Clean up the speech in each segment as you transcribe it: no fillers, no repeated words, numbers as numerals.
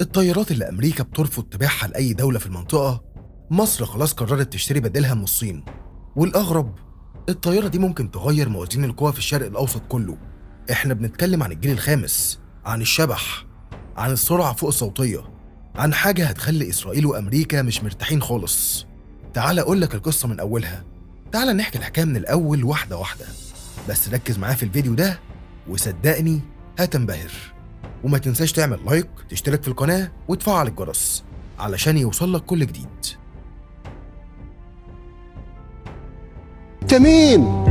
الطيارات اللي أمريكا بترفض تبيعها لأي دولة في المنطقة، مصر خلاص قررت تشتري بديلها من الصين. والأغرب، الطيارة دي ممكن تغير موازين القوى في الشرق الأوسط كله. احنا بنتكلم عن الجيل الخامس، عن الشبح، عن السرعة فوق الصوتية، عن حاجة هتخلي إسرائيل وأمريكا مش مرتاحين خالص. تعال أقول لك القصة من أولها، تعال نحكي الحكاية من الأول واحدة واحدة، بس ركز معايا في الفيديو ده وصدقني هتنبهر. وما تنساش تعمل like، تشترك في القناة وتفعل الجرس علشان يوصلك كل جديد. انت مين؟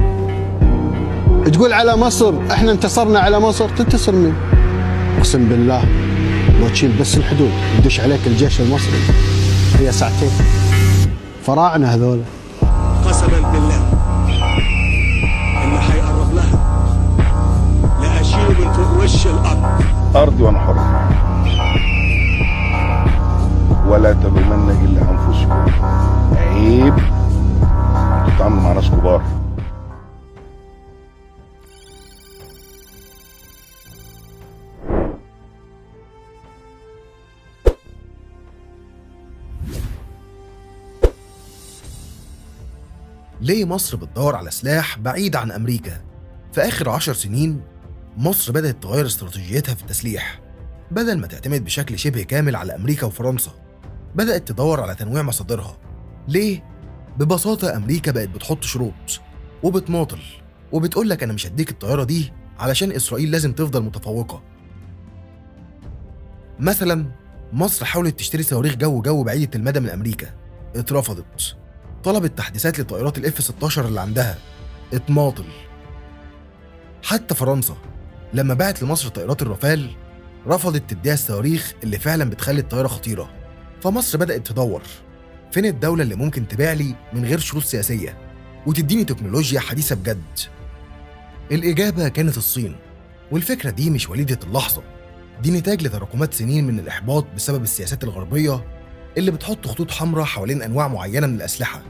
تقول على مصر احنا انتصرنا على مصر، تنتصر مين؟ اقسم بالله لو تشيل بس الحدود يدش عليك الجيش المصري هي ساعتين. فراعنه هذول. قسما بالله اللي حيقرب لها لاشيله من فوق وش الارض. ارضي وانا حر، ولا تلومن الا انفسكم. عيب تتعاملوا مع ناس كبار. ليه مصر بتدور على سلاح بعيد عن أمريكا؟ في آخر 10 سنين مصر بدأت تغير استراتيجيتها في التسليح. بدل ما تعتمد بشكل شبه كامل على أمريكا وفرنسا، بدأت تدور على تنويع مصادرها. ليه؟ ببساطة أمريكا بقت بتحط شروط وبتماطل وبتقول لك أنا مش هديك الطيارة دي علشان إسرائيل لازم تفضل متفوقة. مثلا مصر حاولت تشتري صواريخ جو جو بعيدة المدى من أمريكا، اترفضت. طلبت تحديثات لطائرات الاف 16 اللي عندها، اتماطل. حتى فرنسا لما باعت لمصر طائرات الرافال رفضت تديها الصواريخ اللي فعلا بتخلي الطيارة خطيرة. فمصر بدأت تدور فين الدولة اللي ممكن تبيع لي من غير شروط سياسية وتديني تكنولوجيا حديثة بجد. الإجابة كانت الصين. والفكرة دي مش وليدة اللحظة، دي نتاج لتراكمات سنين من الإحباط بسبب السياسات الغربية اللي بتحط خطوط حمراء حوالين أنواع معينة من الأسلحة.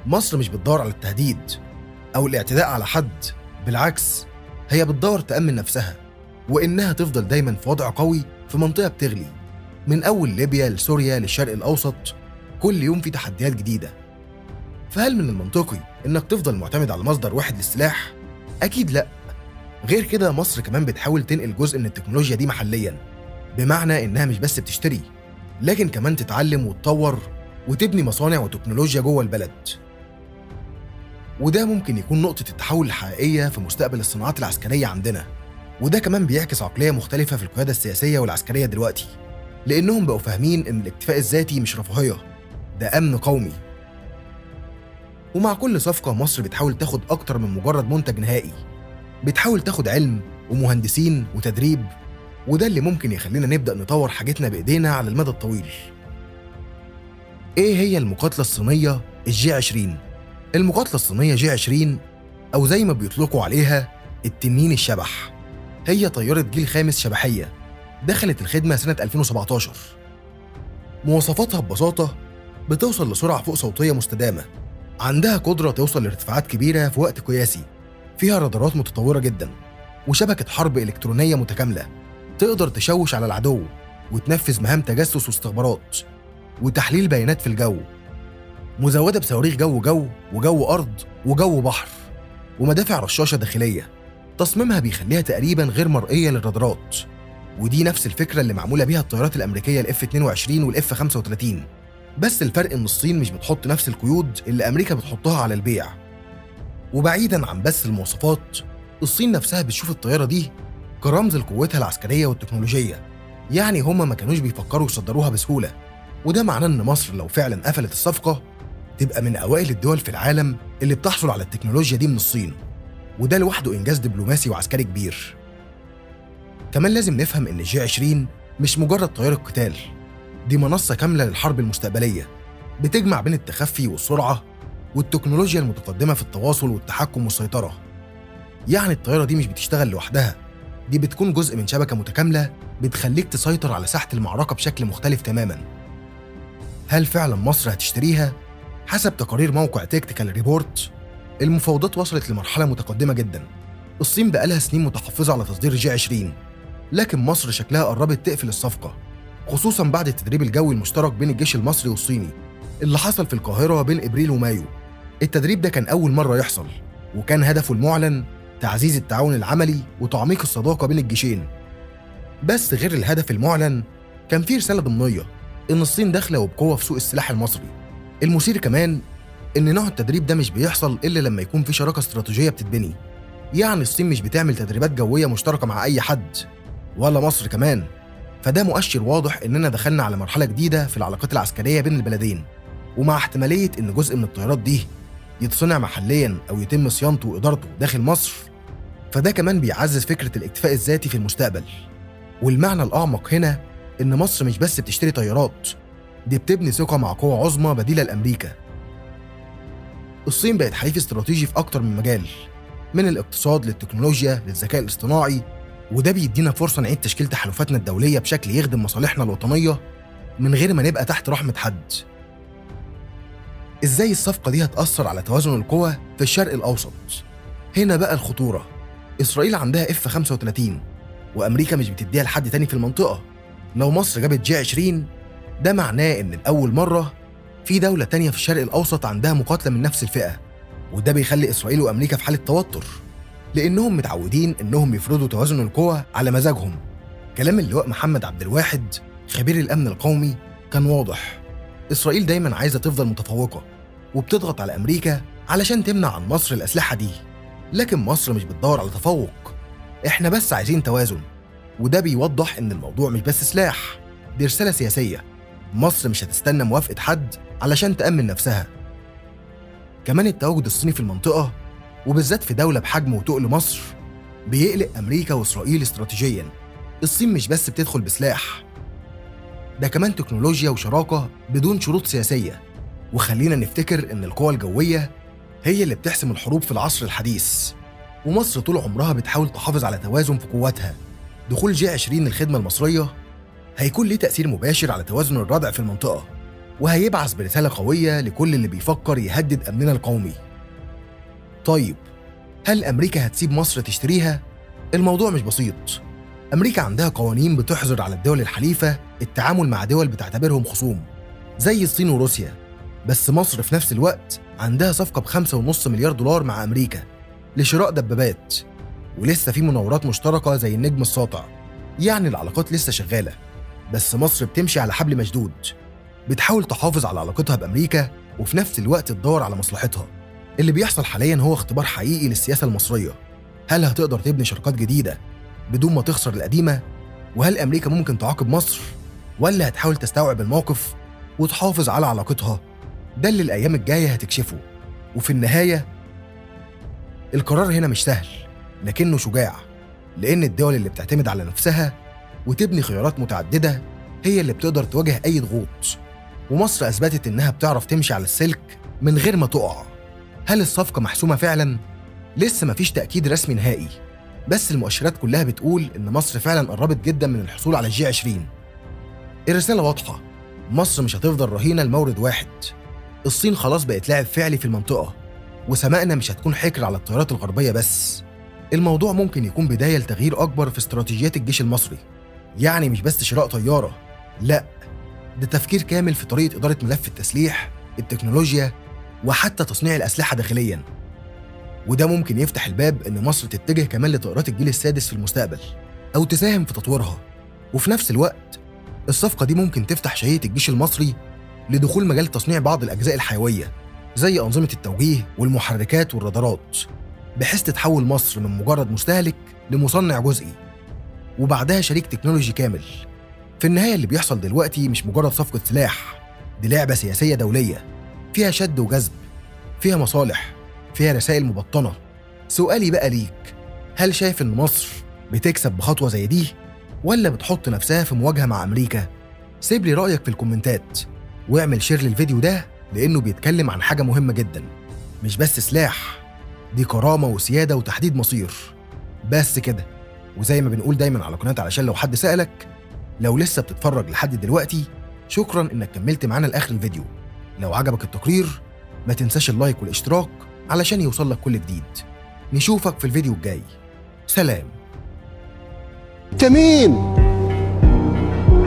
مصر مش بتدور على التهديد أو الاعتداء على حد، بالعكس هي بتدور تأمن نفسها وإنها تفضل دايما في وضع قوي في منطقة بتغلي. من أول ليبيا لسوريا للشرق الأوسط، كل يوم في تحديات جديدة. فهل من المنطقي إنك تفضل معتمد على مصدر واحد للسلاح؟ أكيد لأ. غير كده مصر كمان بتحاول تنقل جزء من التكنولوجيا دي محليا، بمعنى إنها مش بس بتشتري، لكن كمان تتعلم وتطور وتبني مصانع وتكنولوجيا جوه البلد. وده ممكن يكون نقطة التحول الحقيقية في مستقبل الصناعات العسكرية عندنا. وده كمان بيعكس عقلية مختلفة في القيادة السياسية والعسكرية دلوقتي، لأنهم بقوا فاهمين إن الاكتفاء الذاتي مش رفاهية، ده أمن قومي. ومع كل صفقة مصر بتحاول تاخد أكتر من مجرد منتج نهائي، بتحاول تاخد علم ومهندسين وتدريب، وده اللي ممكن يخلينا نبدأ نطور حاجتنا بإيدينا على المدى الطويل. إيه هي المقاتلة الصينية الجي 20؟ المقاتلة الصينية جي 20 أو زي ما بيطلقوا عليها التنين الشبح، هي طيارة جيل خامس شبحية دخلت الخدمة سنة 2017. مواصفاتها ببساطة بتوصل لسرعة فوق صوتية مستدامة، عندها قدرة توصل لارتفاعات كبيرة في وقت قياسي، فيها رادارات متطورة جدا وشبكة حرب إلكترونية متكاملة تقدر تشوش على العدو وتنفذ مهام تجسس واستخبارات وتحليل بيانات في الجو، مزودة بصواريخ جو جو وجو أرض وجو بحر ومدافع رشاشة داخلية. تصميمها بيخليها تقريبا غير مرئية للرادارات، ودي نفس الفكرة اللي معمولة بيها الطيارات الأمريكية الاف 22 والاف 35، بس الفرق إن الصين مش بتحط نفس القيود اللي أمريكا بتحطها على البيع. وبعيدا عن بس المواصفات، الصين نفسها بتشوف الطيارة دي كرمز لقوتها العسكرية والتكنولوجية، يعني هما ما كانوش بيفكروا يصدروها بسهولة. وده معناه إن مصر لو فعلا قفلت الصفقة تبقى من أوائل الدول في العالم اللي بتحصل على التكنولوجيا دي من الصين، وده لوحده إنجاز دبلوماسي وعسكري كبير. كمان لازم نفهم إن الجي 20 مش مجرد طيارة قتال، دي منصة كاملة للحرب المستقبلية بتجمع بين التخفي والسرعة والتكنولوجيا المتقدمة في التواصل والتحكم والسيطرة. يعني الطيارة دي مش بتشتغل لوحدها، دي بتكون جزء من شبكة متكاملة بتخليك تسيطر على ساحة المعركة بشكل مختلف تماما. هل فعلا مصر هتشتريها؟ حسب تقارير موقع Tactical Report، المفاوضات وصلت لمرحلة متقدمة جدا. الصين بقالها سنين متحفظة على تصدير جي 20، لكن مصر شكلها قربت تقفل الصفقة، خصوصاً بعد التدريب الجوي المشترك بين الجيش المصري والصيني اللي حصل في القاهرة بين إبريل ومايو. التدريب ده كان أول مرة يحصل، وكان هدفه المعلن تعزيز التعاون العملي وتعميق الصداقة بين الجيشين. بس غير الهدف المعلن كان فيه رسالة ضمنية إن الصين داخلة وبقوة في سوق السلاح المصري. المثير كمان إن نوع التدريب ده مش بيحصل إلا لما يكون في شراكة استراتيجية بتتبني، يعني الصين مش بتعمل تدريبات جوية مشتركة مع أي حد ولا مصر كمان. فده مؤشر واضح إننا دخلنا على مرحلة جديدة في العلاقات العسكرية بين البلدين، ومع احتمالية إن جزء من الطيارات دي يتصنع محلياً أو يتم صيانته وإدارته داخل مصر، فده كمان بيعزز فكرة الاكتفاء الذاتي في المستقبل. والمعنى الأعمق هنا إن مصر مش بس بتشتري طيارات، دي بتبني ثقة مع قوة عظمى بديلة لأمريكا. الصين بقت حليف استراتيجي في أكتر من مجال، من الاقتصاد للتكنولوجيا للذكاء الاصطناعي، وده بيدينا فرصة نعيد تشكيل تحالفاتنا الدولية بشكل يخدم مصالحنا الوطنية من غير ما نبقى تحت رحمة حد. إزاي الصفقة دي هتأثر على توازن القوى في الشرق الأوسط؟ هنا بقى الخطورة. إسرائيل عندها F-35 وأمريكا مش بتديها لحد تاني في المنطقة. لو مصر جابت J-20 ده معناه إن لأول مرة في دولة تانية في الشرق الأوسط عندها مقاتلة من نفس الفئة، وده بيخلي إسرائيل وأمريكا في حالة توتر لأنهم متعودين إنهم يفرضوا توازن القوى على مزاجهم. كلام اللواء محمد عبد الواحد خبير الأمن القومي كان واضح، إسرائيل دايماً عايزة تفضل متفوقة وبتضغط على أمريكا علشان تمنع عن مصر الأسلحة دي، لكن مصر مش بتدور على تفوق، إحنا بس عايزين توازن. وده بيوضح إن الموضوع مش بس سلاح، دي رسالة سياسية. مصر مش هتستنى موافقة حد علشان تأمن نفسها. كمان التواجد الصيني في المنطقة وبالذات في دولة بحجم وتقل مصر بيقلق أمريكا وإسرائيل استراتيجياً. الصين مش بس بتدخل بسلاح، ده كمان تكنولوجيا وشراكة بدون شروط سياسية. وخلينا نفتكر إن القوى الجوية هي اللي بتحسم الحروب في العصر الحديث، ومصر طول عمرها بتحاول تحافظ على توازن في قواتها. دخول J-20 للخدمة المصرية هيكون ليه تأثير مباشر على توازن الردع في المنطقة، وهيبعث برسالة قوية لكل اللي بيفكر يهدد أمننا القومي. طيب هل أمريكا هتسيب مصر تشتريها؟ الموضوع مش بسيط. أمريكا عندها قوانين بتحظر على الدول الحليفة التعامل مع دول بتعتبرهم خصوم زي الصين وروسيا، بس مصر في نفس الوقت عندها صفقة ب5.5 مليار دولار مع أمريكا لشراء دبابات، ولسه في مناورات مشتركة زي النجم الساطع. يعني العلاقات لسه شغالة، بس مصر بتمشي على حبل مشدود، بتحاول تحافظ على علاقتها بأمريكا وفي نفس الوقت تدور على مصلحتها. اللي بيحصل حاليا هو اختبار حقيقي للسياسة المصرية. هل هتقدر تبني شراكات جديدة بدون ما تخسر القديمة؟ وهل أمريكا ممكن تعاقب مصر ولا هتحاول تستوعب الموقف وتحافظ على علاقتها؟ ده اللي الأيام الجاية هتكشفه. وفي النهاية القرار هنا مش سهل، لكنه شجاع، لأن الدول اللي بتعتمد على نفسها وتبني خيارات متعددة هي اللي بتقدر تواجه أي ضغوط. ومصر أثبتت إنها بتعرف تمشي على السلك من غير ما تقع. هل الصفقة محسومة فعلا؟ لسه مفيش تأكيد رسمي نهائي، بس المؤشرات كلها بتقول إن مصر فعلا قربت جدا من الحصول على J-20. الرسالة واضحة، مصر مش هتفضل رهينة لمورد واحد. الصين خلاص بقت لاعب فعلي في المنطقة، وسمائنا مش هتكون حكر على الطيارات الغربية بس. الموضوع ممكن يكون بداية لتغيير أكبر في استراتيجيات الجيش المصري. يعني مش بس شراء طيارة، لا، ده تفكير كامل في طريقة إدارة ملف التسليح، التكنولوجيا، وحتى تصنيع الأسلحة داخلياً. وده ممكن يفتح الباب إن مصر تتجه كمان لطائرات الجيل السادس في المستقبل أو تساهم في تطويرها. وفي نفس الوقت الصفقة دي ممكن تفتح شهية الجيش المصري لدخول مجال تصنيع بعض الأجزاء الحيوية زي أنظمة التوجيه والمحركات والرادارات، بحيث تتحول مصر من مجرد مستهلك لمصنع جزئي وبعدها شريك تكنولوجي كامل. في النهاية اللي بيحصل دلوقتي مش مجرد صفقة سلاح، دي لعبة سياسية دولية فيها شد وجذب، فيها مصالح، فيها رسائل مبطنة. سؤالي بقى ليك، هل شايف إن مصر بتكسب بخطوة زي دي ولا بتحط نفسها في مواجهة مع أمريكا؟ سيب لي رأيك في الكومنتات، واعمل share للفيديو ده لأنه بيتكلم عن حاجة مهمة جدا، مش بس سلاح، دي كرامة وسيادة وتحديد مصير. بس كده. وزي ما بنقول دايما على قناة علشان لو حد سألك، لو لسه بتتفرج لحد دلوقتي شكرا إنك كملت معانا لآخر الفيديو. لو عجبك التقرير ما تنساش ال like والاشتراك علشان يوصلك كل جديد. نشوفك في الفيديو الجاي. سلام. انت مين؟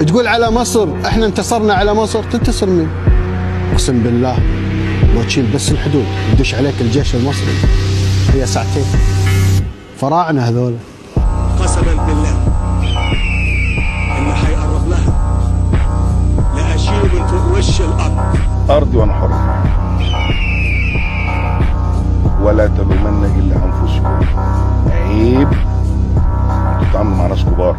تقول على مصر احنا انتصرنا على مصر، تنتصر مين؟ اقسم بالله لو تشيل بس الحدود يدش عليك الجيش المصري هي ساعتين. فراعنه هذول. قسما بالله اللي هيقرب لها لاشيله من فوق وش الارض. ارضي وانا حر، ولا تلومن الا انفسكم. عيب، انتوا بتتعاملوا مع ناس كبار.